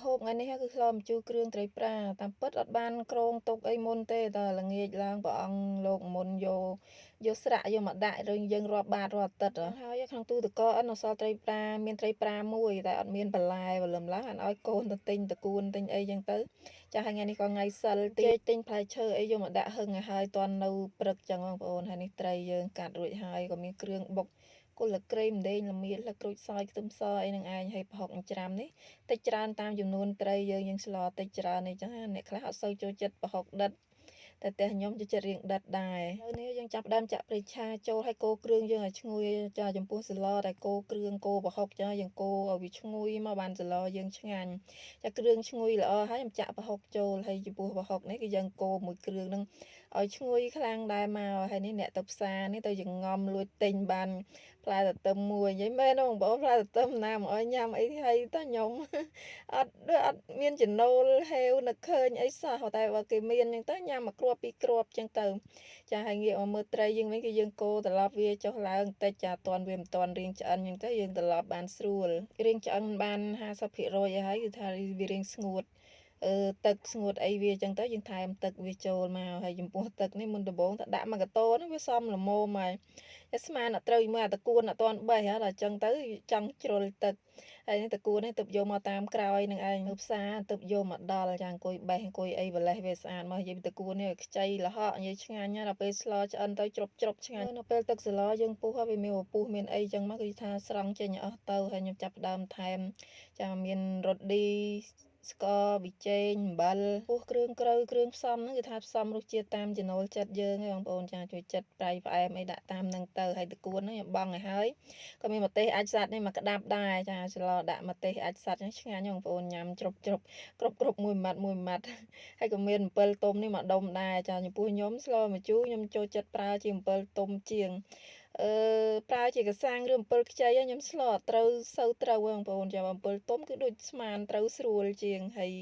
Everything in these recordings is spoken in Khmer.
ហូបថ្ងៃនេះគឺស្លម្ជូរគ្រឿងត្រីប្រាតាមពិតអត់បានក្រងទុកអីមុនទេតែល្ងាចឡើងព្រះអង្គលោកមុនយកយកស្រាក់យកមកដាក់ឬយើងរាប់បាតរាល់អាទិត្យហើយក្នុងទូទឹកកកអត់នៅសល់ត្រីប្រាមានត្រីប្រាមួយតែអត់មានបន្លែបលឹមឡើងអត់ឲ្យកូនទៅទិញតកួនទិញអីចឹងទៅចាស់ហើយថ្ងៃនេះក៏ថ្ងៃសិលទីទិញផ្លែឈើអីយកមកដាក់ហឹងឲ្យហើយតន់នៅព្រឹកចឹងបងប្អូនហើយនេះត្រីយើងកាត់រួចហើយក៏មានគ្រឿងបុកគល់ក្រេមដេងល្មៀតលក្រូចសើចខ្ទឹមសអីនឹងឯងហើយប្រហុកច្រាំនេះតិចច្រើនតាមចំនួនត្រីយើងយើងស្លតិចច្រើននេះចឹងអ្នកខ្លះអត់សូវចូលចិត្តប្រហុកដិតតែផ្ទះខ្ញុំចូលចិត្តរៀងដិតដែរហើយនេះយើងចាប់ដើមចាក់ប្រេងឆាចូលហើយកូរគ្រឿងយើងឲ្យឈ្ងុយចាចំពោះស្លតែកូរគ្រឿងកូរប្រហុកចាយើងកូរឲ្យវាឈ្ងុយមកបានស្លយើងឆ្ងាញ់ចាគ្រឿងឈ្ងុយល្អហើយខ្ញុំចាក់ប្រហុកចូលហើយចំពោះប្រហុកនេះគឺយើងកូរមួយគ្រឿងនឹងឲ្យឈ្ងុយខ្លាំងដែរមកហើយនេះអ្នកទៅផ្សារនេះទៅចងំលួចទិញបានផ្លែទទឹមមួយនិយាយមែនបងប្អូនផ្លែទទឹមណាមកឲ្យញ៉ាំអីហើយតខ្ញុំអត់ដូចអត់មានចំណូលហេវនឹកឃើញអីសោះតែបើគេមានអញ្ចឹងទៅញ៉ាំមួយគ្រាប់ពីរគ្រាប់អញ្ចឹងទៅចាហើយងាកមកមើលត្រីយើងវិញគឺយើងកូរត្រឡប់វាចុះឡើងបន្តិចចាតន់វាមិនតន់រៀងឆ្អិនអញ្ចឹងទៅយើងត្រឡប់បានស្រួលរៀងឆ្អិនបាន50%អីហើយគឺថាវារៀងស្ងួតទឹកស្ងួតអីវាអញ្ចឹងទៅយើងថែមទឹកវាចូលមកហើយចំពោះទឹកនេះមុនដំបូងតែដាក់មួយកតោហ្នឹងវាសមល្មមហើយតែស្មានអត់ត្រូវមើលអាតកួនអត់ទាន់បេះដល់អញ្ចឹងទៅចង់ជ្រុលទឹកហើយនេះតកួននេះទៅយកមកតាមក្រោយនឹងឯងនៅផ្សារទៅយកមកដល់ចាអង្គុយបេះអង្គុយអីបលេះវាស្អាតមកនិយាយតកួននេះខ្ចីលហកនិយាយឆ្ងាញ់ណាស់ដល់ពេលស្លឆ្អិនទៅជ្រុបជ្រុបឆ្ងាញ់នៅពេលទឹកស្លយើងពុះហើយវាមានពពុះមានអីចឹងមកគឺថាស្រង់ចេញអស់ទៅហើយខ្ញុំចាប់ផ្ដើមថែមចាមានរ៉ូឌីស្ករប៊ីចេងអំបិលពោះគ្រឿងក្រៅគ្រឿងផ្សំហ្នឹងគឺថាផ្សំរសជាតិតាមចំណូលចិត្តយើងឯងបងប្អូនចាជួយចិត្តប្រៃផ្អែមអីដាក់តាមហ្នឹងទៅហើយតកួនហ្នឹងខ្ញុំបង់ឲ្យហើយក៏មានម្ទេសអាចសัตว์នេះមកក្តាប់ដែរចាស្លដាក់ម្ទេសអាចសัตว์ហ្នឹងឆ្ងាញ់បងប្អូនញ៉ាំជ្រុបជ្រុបគ្រប់គ្រប់មួយម៉ាត់មួយម៉ាត់ហើយក៏មានអំពិលទុំនេះមកដុំដែរចាចំពោះខ្ញុំស្លម្ជូរខ្ញុំចូលចិត្តប្រើជាអំពិលទុំជាងប្រើជាកសាំងឬអំពិលខ្ចីខ្ញុំស្លអត់ត្រូវសូវត្រូវបងប្អូនចាអំពិលទុំគឺដូចស្មានត្រូវស្រួលជាងហើយ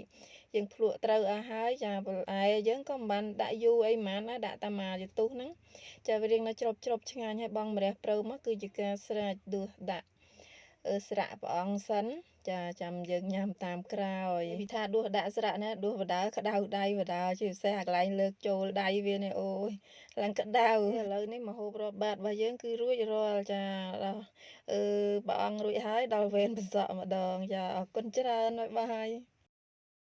យើងភ្លក់ត្រូវអស់ហើយចាបន្លែយើងក៏មិនបានដាក់យូរអីហ្មងដែរដាក់តែមកយទុះហ្នឹងចាវារៀងនៅជ្រុបជ្រុបឆ្ងាញ់ហើយបងម្រះព្រៅមកគឺជាការស្រេចដួសដាក់ស្រាក់ព្រះអង្គសិនចាចាំយើងញ៉ាំតាមក្រោយពីថាដួសដាក់ស្រាក់ណាដួសបដើក្តៅដៃបដើជាពិសេសអាកន្លែងលើកចូលដៃវានេះអូយឡើងក្តៅឥឡូវនេះមហូបរាប់បាតរបស់យើងគឺរួចរាល់ចាដល់ព្រះអង្គរួចហើយដល់វេនបន្សក់ម្ដងចាអរគុណច្រើនបាយបាយ។